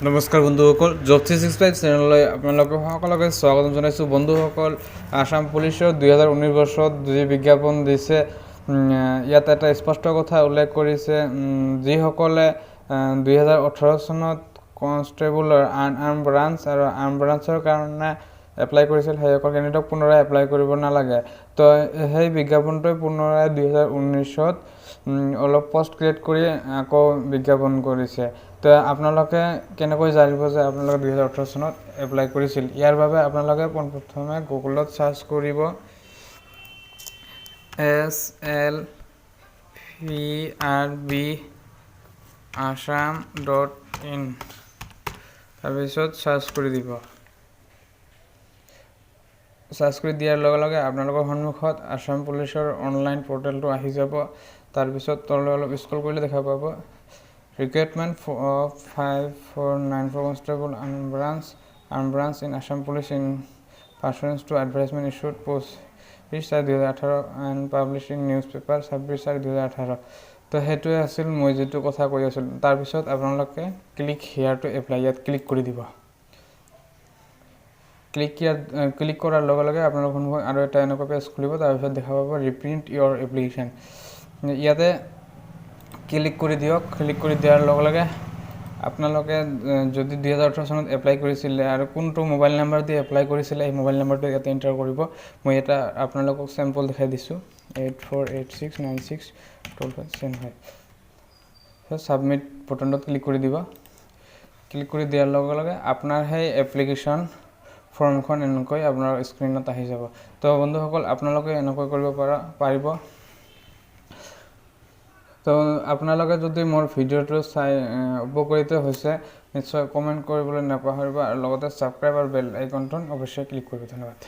নমস্কাৰ বন্ধুসকল, জব 365 চেনেললৈ আপোনালোকে সকলোকে স্বাগতম জনাইছোঁ। বন্ধুসকল, আছাম পুলিচৰ 2019 বৰ্ষত যি বিজ্ঞাপন দিছে, ইয়াত এটা স্পষ্ট কথা উল্লেখ কৰিছে, যিসকলে 2018 চনত কনষ্টেবলৰ আন আৰ্ম ব্ৰাঞ্চ আৰু আৰ্ম ব্ৰাঞ্চৰ কাৰণে এপ্লাই কৰিছিল, সেইসকল কেণ্ডিডেটক পুনৰাই এপ্লাই কৰিব নালাগে। তো সেই বিজ্ঞাপনটোৱে পুনৰাই 2019ত অলপ পষ্ট ক্ৰিয়েট কৰি আকৌ বিজ্ঞাপন কৰিছে। তো আপোনালোকে কেনেকৈ জানিব যে আপোনালোকে 2018 চনত এপ্লাই কৰিছিল? ইয়াৰ বাবে আপোনালোকে পোনপ্ৰথমে গুগলত চাৰ্চ কৰিব slprbassam.in। তাৰপিছত চাৰ্চ কৰি দিব। চাৰ্চ কৰি দিয়াৰ লগে লগে আপোনালোকৰ সন্মুখত আছাম পুলিচৰ অনলাইন পৰ্টেলটো আহি যাব। তাৰপিছত তললৈ অলপ স্ক্ৰল কৰিলে দেখা পাব recruitment of 5494 constable unarmed branch in Assam Police in pursuance to advertisement issued 25/4/2018 and publish in news paper 26/4/2018। তো সেইটোৱে আছিল মই যিটো কথা কৈ আছিলোঁ। তাৰপিছত আপোনালোকে ক্লিক here two apply ইয়াত ক্লিক কৰি দিব। ক্লিক ইয়াত ক্লিক কৰাৰ লগে লগে আপোনালোকৰ সন্মুখত আৰু এটা এনেকুৱা পেজ খুলিব। তাৰপিছত দেখা পাব ৰিপ্ৰিণ্ট ইয়ৰ এপ্লিকেশ্যন। ইয়াতে ক্লিক কৰি দিয়ক। ক্লিক কৰি দিয়াৰ লগে লগে আপোনালোকে যদি 2018 চনত এপ্লাই কৰিছিলে আৰু কোনটো মোবাইল নাম্বাৰ দি এপ্লাই কৰিছিলে, এই মোবাইল নাম্বাৰটো ইয়াতে এণ্টাৰ কৰিব। মই এটা আপোনালোকক চেম্পল দেখাই দিছোঁ, 8486962575। ছাবমিট বটনটোত ক্লিক কৰি দিব। ক্লিক কৰি দিয়াৰ লগে লগে আপোনাৰ সেই এপ্লিকেশ্যন ফৰ্মখন এনেকৈ আপোনাৰ স্ক্ৰীণত আহি যাব। তো বন্ধুসকল, আপোনালোকে এনেকৈ কৰিব পাৰিব। তো আপোনালোকে যদি মোৰ ভিডিঅ'টো চাই উপকৃত হৈছে, নিশ্চয় কমেণ্ট কৰিবলৈ নাপাহৰিব আৰু লগতে ছাবস্ক্ৰাইব আৰু বেল আইকনটো অৱশ্যেই ক্লিক কৰিব। ধন্যবাদ।